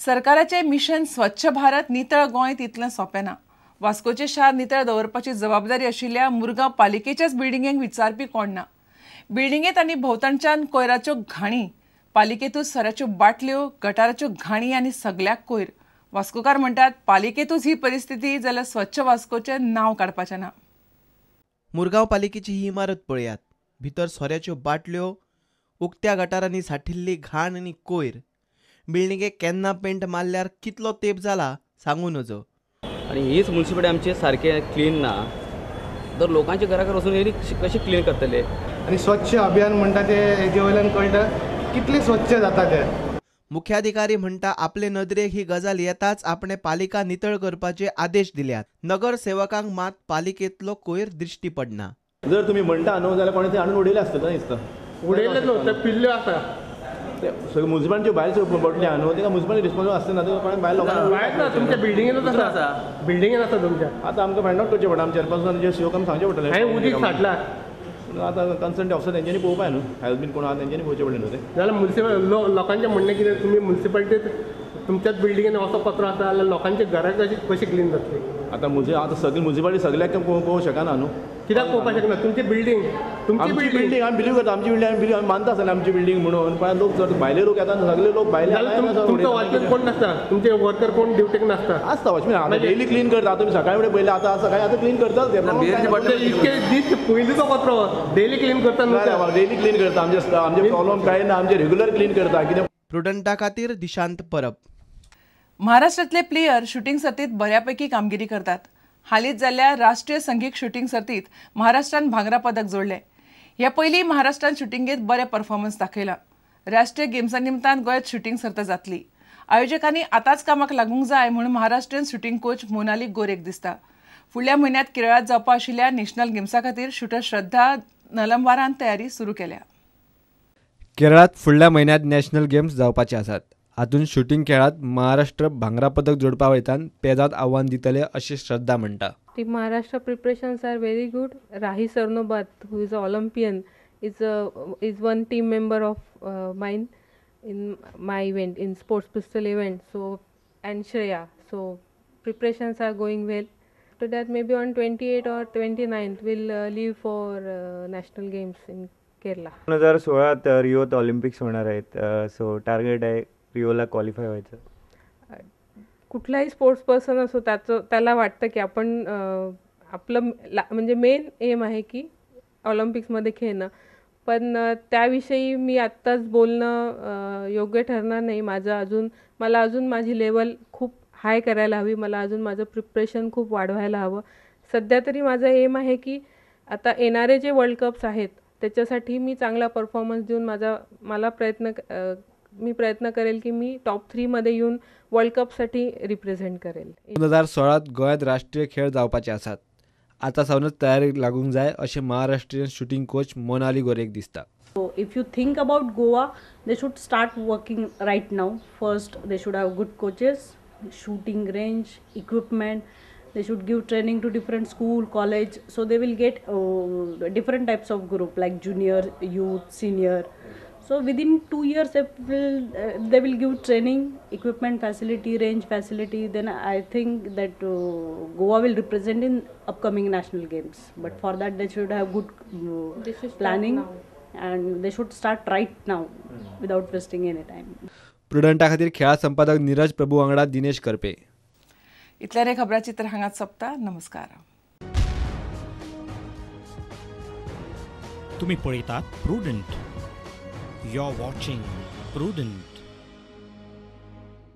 सरकाराचें मिशन स्वच्छ भारत नितळ गोंय तितलें सोंपें ना. वास्कोचें शार नितळ दवरपाची जबाबदारी आशिल्ल्या मुरगांव पालिकेच्याच बिल्डिंगेक विचारपी कोण ना. बिल्डिंगेंत आनी भोंवतणच्यान कोयराच्यो घाणी, पालिकेतूच सोऱ्याच्यो बाटल्यो, गटाराच्यो घाणी आनी सगल्याक कोयर. वास्कोकार म्हणटात पालिकेतूच ही परिस्थिती जाल्यार स्वच्छ वास्कोचें नांव काडपाचें ना. मुरगांव पालिकेची ही इमारत पळयात, भितर सोऱ्याच्यो बाटल्यो, उक्त्या गटारांनी साठिल्ली घाण आनी कोयर. बिल्डिंगेक केन्ना पेंट मारल्यार कितलो तेप जाला सांगू नजो. आनी हीच म्युनिसिपालिटी आमची सारकें क्लीन ना तर लोकांच्या घरा वचून येयली कशी क्लीन करतले. आनी स्वच्छ अभियान म्हणटा ते हेजे वयल्यान कळटा कितले स्वच्छ जाता ते. मुख्याधिकारी म्हणटा आपले नदरेक ही गजाल येताच आपणे पालिका नितळ करपाचे आदेश दिल्यात. नगरसेवकांक मात पालिकेंतलो कोयर दिश्टी पडना. जर तुमी म्हणटा न्हू जाल्यार कोणें थंय हाडून उडयलें आसतलें दिसता. उडयलें न्हू, ते पिल्ल्यो आसा. म्युनिसिपालिटीच्यो भायर बाटल्यो आहा न्हू, ताका म्युनिसिपालिटी रिस्पॉन्सिबल आसता ना, कोणें भायर लोकांक भायर ना. तुमच्या बिल्डिंगेनूच आसा, बिल्डिंगेन आसा तुमच्या. आतां आमकां फायंड आवट करचें पडटा, आमच्या चेअरपर्सन सीओ आमकां सांगचें पडटलें. हांवें उदीक साठला. आतां कन्सर्न ऑफिसर तेंच्यांनी पळोवपाक न्हू, हेल्थ बीन कोण आहा तेंच्यांनी पळोवचें पडलें न्हू तें. जाल्यार म्युनिसिपल लोकांचें म्हणणें कितें, तुमी म्युनिसिपालिटीत तुमच्याच बिल्डिंगेन असो कचरो आसा जाल्यार लोकांच्या घरां कशी क्लीन जातली. आतां आतां सगळी म्युनिसिपालिटी सगळ्याक पळोवंक शकना न्हू. कित्याक पळोवपाक शकना? तुमची बिल्डींग, तुमची बिल्डींग आमी बिलीव करता, आमची बिल्डींग आमी बिलीव आमी मानता आसतले आमची बिल्डींग म्हणून. पण लोक चड भायले लोक येता, सगळे लोक भायले. तुमचो वॉचमॅन कोण नासता, तुमचे वर्कर कोण ड्युटीक नासता. आसता वॉचमॅन, आतां डेली क्लीन करता. तुमी सकाळी फुडें पयलें, आतां सकाळी आतां क्लीन करता. इतके दीस पयलींचो कचरो डेली क्लीन करता. डेली क्लीन करता, आमचे आमचे प्रॉब्लम कांय ना, आमचे रेगुलर क्लीन करता. कितें प्रुडंटा खातीर दिशांत परब. महाराष्ट्रांतले प्लेयर शुटींग सर्तीत बऱ्यापैकी कामगिरी करतात. हालींच जाल्ल्या राष्ट्रीय संघीक शुटींग सर्तीत महाराष्ट्रान भांगरा पदक जोडलें. ह्या पयलीं महाराष्ट्रान शुटिंगेत बरें परफॉर्मन्स दाखयला. राष्ट्रीय गेम्सा निमतान गोंयांत शुटींग सर्त जातली. आयोजकांनी आतांच कामाक लागूंक जाय म्हूण महाराष्ट्रीयन शुटींग कोच मोनाली गोरेक दिसता. फुडल्या म्हयन्यांत केरळांत जावपा आशिल्ल्या नॅशनल गेम्सा खातीर शुटर श्रद्धा नलमवारान तयारी सुरू केल्या. केरळांत फुडल्या म्हयन्यांत नॅशनल गेम्स जावपाचे आसात. हातूंत शुटींग खेळांत महाराष्ट्र भांगरा पदक जोडपा वयतान पेजाद आव्हान दितले अशें श्रद्धा म्हणटा. The Maharashtra preparations are very good. Rahi Sarnobat, who is an Olympian, is one team member of mine in my event, in sports pistol event. So, and Shreya. So preparations are going well. After that, maybe on 28th or 29th, we'll leave for national games in Kerala. 2016 ryot Olympics होणार आहेत. So target आहे रिओला qualify व्हायचं. कुठलाही sports person असो त्याचं त्याला वाटतं की आपण आपलं म्हणजे मेन एम आहे की ऑलिम्पिक्समध्ये खेळणं. पण त्याविषयी मी आत्ताच बोलणं योग्य ठरणार नाही. माझं अजून मला अजून माझी लेवल खूप हाय करायला हवी, मला अजून माझं प्रिपरेशन खूप वाढवायला हवं. सध्या तरी माझं एम आहे की आता येणारे जे वर्ल्ड कप्स आहेत त्याच्यासाठी मी चांगला परफॉर्मन्स देऊन माझा मला प्रयत्न मी प्रयत्न करेल की मी टॉप 3 मध्ये येऊन वर्ल्ड कपसाठी रिप्रेझेंट करेल. 2016 गोंयांत राष्ट्रीय खेळ जावपाचे आसात. आतां सावनच तयारी लागूंक जाय अशें महाराष्ट्रीयन शुटींग कोच मोनाली गोरेक दिसता. So if you think about Goa, they should start working right now. First, they should have good coaches, shooting range, equipment. They should give training to different school, college, so they will get different types of group like junior, youth, senior. So within 2 years they will give training, equipment facility, range facility. Then I think that Goa will represent in upcoming national games. But for that they should have good planning and they should start right now without wasting any time. प्रुडंटा खातीर खेळा संपादक नीरज प्रभू वांगडा दिनेश करपे. इतल्याने खबराचित्र हांगाच सोंपता. नमस्कार. तुम्ही पळयतात Prudent. You're watching Prudent.